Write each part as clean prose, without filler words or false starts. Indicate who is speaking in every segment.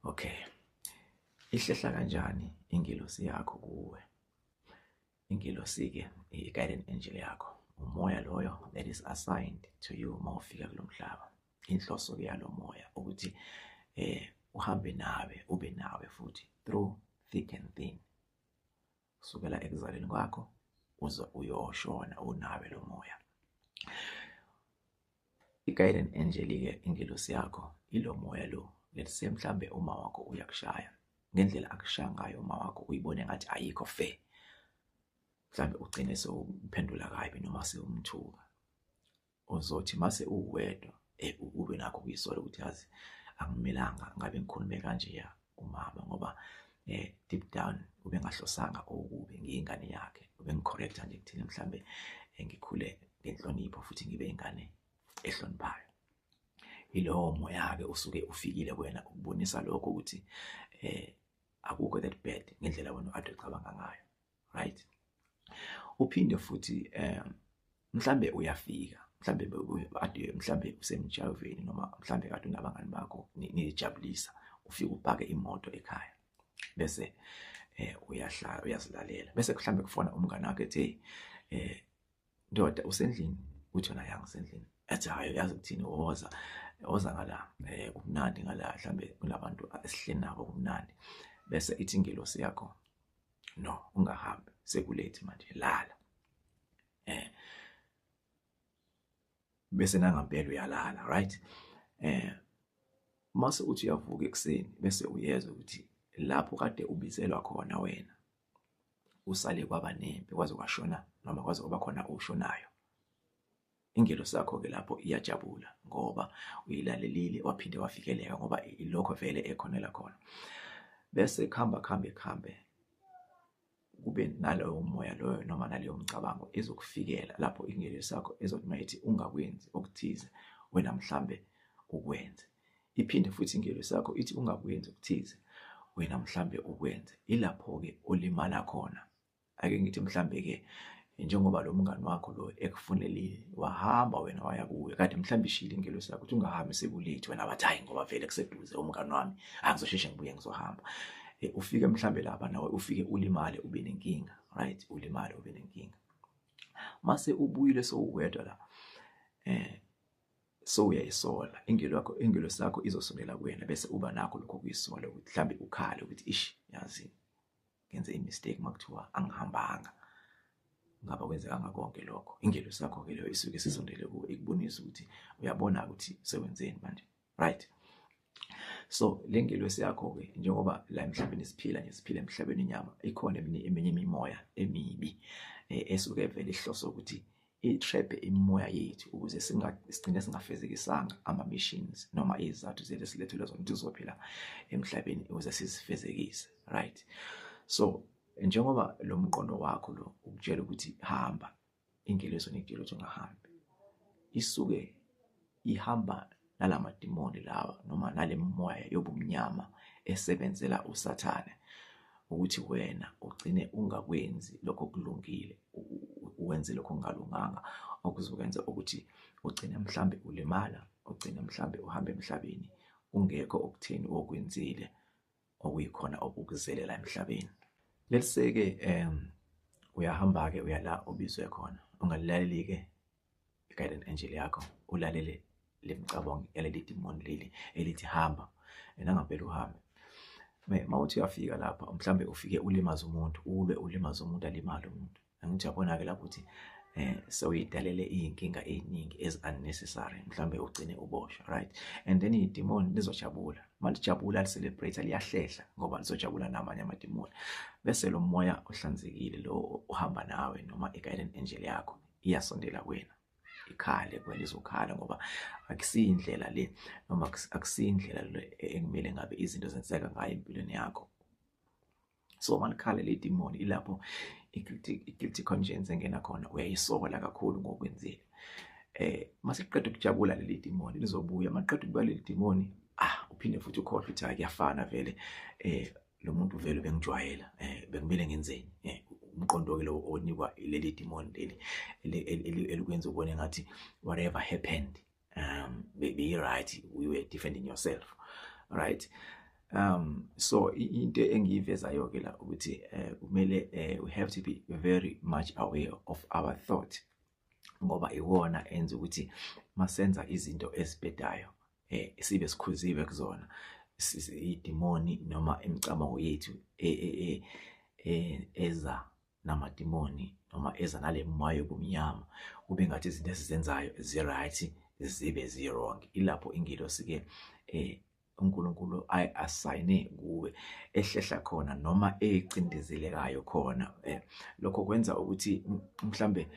Speaker 1: Okay, ihlehla kanjani ingelosi yakho kuwe? Ingelosi-ke i-guardian angel yakho, umoya loyo that is assigned to you uma ufika kulo mhlaba. Inhloso-ke yalo moya ukuthi uhambe nawe, ube nawe futhi through thick and thin, kusukela ekuzalweni kwakho uze uyoshona unawe lo moya. I-guardian angel-ke, ingelosi yakho, ilo moya lo. Let's say mhlambe uma wakho uyakushaya ngendlela akushaya ngayo uma wakho, uyibone ngathi ayikho fair, mhlambe ugcine sewumphendula kabi noma sewumthuka. Uzothi mase uwedwa ube nakho ukuyisola ukuthi yazi akumelanga ngabe ngikhulume kanje ya kumama, ngoba deep down ube ngahlosanga okubi, ngiyingane yakhe, ube ngicorrecta nje kuthina mhlambe ngikhule ngenhlonipho futhi ngibe ingane ehloniphayo. Ilowo moya-ke usuke ufikile kuwena ukubonisa lokho ukuthi akukho that bad ngendlela wena ade ucabanga ngayo, right? Uphinde futhi mhlambe uyafika, mhlambe ade mhlambe usemjaveni noma mhlambe kade unabangani bakho nijabulisa, ufike upake imoto ekhaya bese uyahlala uyazilalela, bese mhlambe kufona umngane wakhe ethi, ndoda, usendlini? Uthi wena, ya, ngisendlini. Athi, hayi, yazi ukuthini, woza, woza ngala, kumnandi ngala, mhlambe kunabantu esihleli nabo, kumnandi. Bese ithi ingelosi yakho, no, ungahambi, seku-late manje, lala. Bese nangampela uyalala, right? Mase uthi uyavuka ekuseni, bese uyezwa ukuthi lapho kade ubizelwa khona wena usale kwaba nempi, kwaze kwashona noma kwaze kwaba khona oshonayo. Ingelosi yakho-ke lapho iyajabula ngoba uyilalelile, waphinde wavikeleka, ngoba ilokho vele ekhonela khona. Bese kuhamba kuhambe kuhambe, kube nalowo moya loyo noma naleyo mcabango ezokufikela lapho ingelosi yakho ezothi mayithi ungakwenzi okuthize, wena mhlambe ukwenze. Iphinde futhi ingelosi yakho ithi ungakwenzi okuthize, wena mhlambe ukwenze. Ilapho-ke olimala khona. Ake ngithi mhlambe-ke njengoba lo mngani wakho lo ekufonelile, wahamba wena waya kuye, kade mhlambe ishilo ingelosi yakho ukuthi ungahambi, seku-late, wena wathi, hayi, ngoba vele kuseduze umngani wami, angizosheshe ngibuye, ngizohamba. Ufike mhlambe lapha nawe ufike ulimale, ube nenkinga, right? Ulimale, ube nenkinga. Mase ubuyile sowuwedwa la, so uyayisola ingelo yakho, ingelosi yakho izosondela kuwena, bese uba nakho lokho kuyisola ukuthi mhlambe ukhale ukuthi, ish, yazi ngenze i-mistake, makuthiwa angihambanga ngaba kwenzekanga konke lokho. Ingelosi yakho-ke leyo isuke isisondele kuwe, ikubonisa ukuthi uyabona ukuthi sewenzeni manje, right? So le ngelosi yakho-ke, njengoba la emhlabeni siphila nje, siphila emhlabeni inyama, ikhona eminye imimoya emibi esuke vele ihloso ukuthi i-trap imimoya yethu ukuze sigcine singafezekisanga ama-missions noma izizathu zethu esilethelwe zona ukuthi sizophila emhlabeni ukuze sizifezekise, right? So njengoba lo mqondo wakho lo ukutshela ukuthi hamba, ingelosi ikutshela ukuthi ungahambi, isuke ihamba nalamadimoni lawa noma nale moya yobumnyama esebenzela uSathane ukuthi wena ugcine ungakwenzi lokho kulungile, uwenze lokho okungalunganga, okuzokwenza ukuthi ugcine mhlambe ulimala, ugcine mhlambe uhambe emhlabeni ungekho okutheni okwenzile okuyikhona okukuzelela emhlabeni. Let's say ke uyahamba ke uya la obizwe khona, ungalilaleli ke i-guardian angel yakho, ulalele lemicabango yaleli dimoni leli elithi hamba, nangampela uhambe. Mawuthi uyafika lapha, mhlambe ufike ulimaze umuntu, ulwe, ulimaze umuntu, alimale umuntu. Angithi uyabona-ke lapho ukuthi sewuyidalele iy'nkinga ey'ningi ezi-unnecessary, mhlambe ugcine uboshwa, right? And then idimoni lizojabula, malijabula li-celebrate, liyahlehla ngoba lizojabula namanye amadimoni. Bese lo moya ohlanzekile lo uhamba nawe noma i-guardian angel yakho iyasondela kuwena, ikhale kuwena, izokhala ngoba akusiyindlela le noma akusiyindlela le ekumele ngabe izinto zenzeka ngayo empilweni yakho. So malikhala le demon, ilapho i-guilty conscience engena khona, uyayisola kakhulu ngokwenzile. Masiqeda ukujabula leli demon lizobuya, maqeda ukubuya leli demon, uphinde futhi ukhohlwe ukuthi hayi, kuyafana vele, lo muntu vele bengijwayela, bekumele ngenzeni. Umqondo ke lo onikwa leli demon leli elikwenza ubone ngathi whatever happened, be right, you were defending yourself, right? So into engiyivezayo ke la ukuthi kumele we have to be very much aware of our thought, ngoba iwona enza ukuthi masenza izinto ezibhedayo sibe sikhuziwe kuzona idimoni noma imicabango yethu eza namadimoni noma eza nale moya yobumnyama, kube ngathi izinto esizenzayo zi-right zibe zi-wrong. Ilapho ingelosi-ke uNkulunkulu ayi-assign-e kuwe ehlehla khona noma ecindezelekayo khona. Lokho kwenza ukuthi mhlambe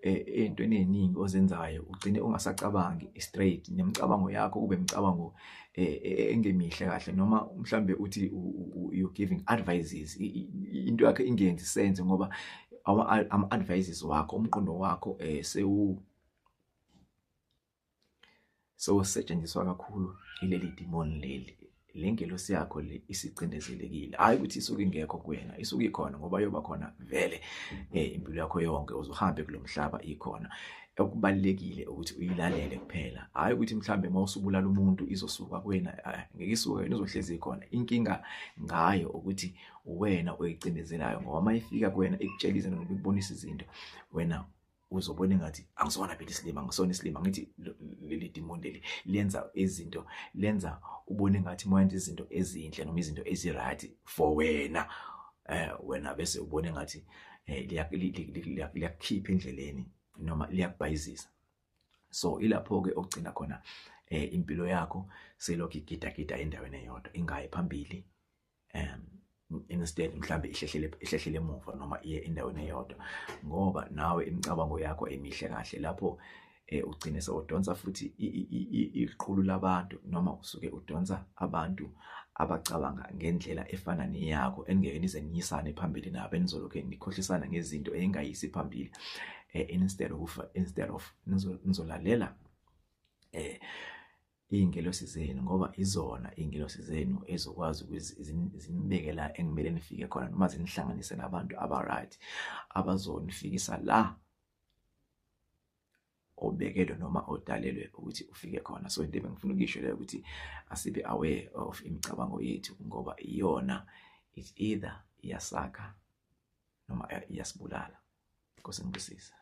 Speaker 1: ey'ntweni ey'ningi ozenzayo ugcine ungasacabangi straight, nemicabango yakho kube imicabango engemihle kahle, noma mhlambe uthi you giving advices, into yakho ingenzi sense, ngoba ama-advices wakho, umqondo wakho sewusetshenziswa kakhulu ileli dimoni leli. Le ngelosi yakho le isicindezelekile, hhayi ukuthi isuke ingekho kuwena, isuke ikhona ngoba yoba khona vele impilo yakho yonke uze uhambe kulo mhlaba ikhona. Okubalulekile ukuthi uyilalele kuphela, hhayi ukuthi mhlambe uma usubulala umuntu izosuka kuwena, ngeke isuke wena, izohlezi ikhona. Inkinga ngayo ukuthi wena oyicindezelayo, ngoba uma ifika kuwena ikutshela izinto noma ikubonisa izinto, wena uzobona engathi angisona phela isilima, angisona isilima. Ngithi leli dimoni leli lenza izinto, lenza ubone engathi uma wenza izinto ezinhle noma izinto ezi-right for wena, wena bese ubone engathi liyakukhipha endleleni noma liyakubhayizisa. So ilapho-ke okugcina khona impilo yakho selokhu igidagida endaweni eyodwa, ingayi phambili, instead mhlambe ihlehlele emuva noma iye endaweni eyodwa, ngoba nawe imicabango yakho emihle kahle. Lapho ugcine sewudonsa futhi iqhulu labantu, noma usuke udonsa abantu abacabanga ngendlela efana neyakho, engeke nize niyisane phambili nabo, enizolokhu nikhohlisana ngezinto engayisi phambili, instead of nizolalela iy'ngelosi zenu, ngoba izona iy'ngelosi zenu ezokwazi ukuthi zinibeke la ekumele nifike khona, noma zinihlanganise nabantu aba-right abazonifikisa la obekelwe noma odalelwe ukuthi ufike khona. So into ebengifuna ukuyisho leyo, ukuthi asibe aware of imicabango yethu, ngoba iyona, it's either iyasakha noma iyasibulala. Nkosi ngibusise.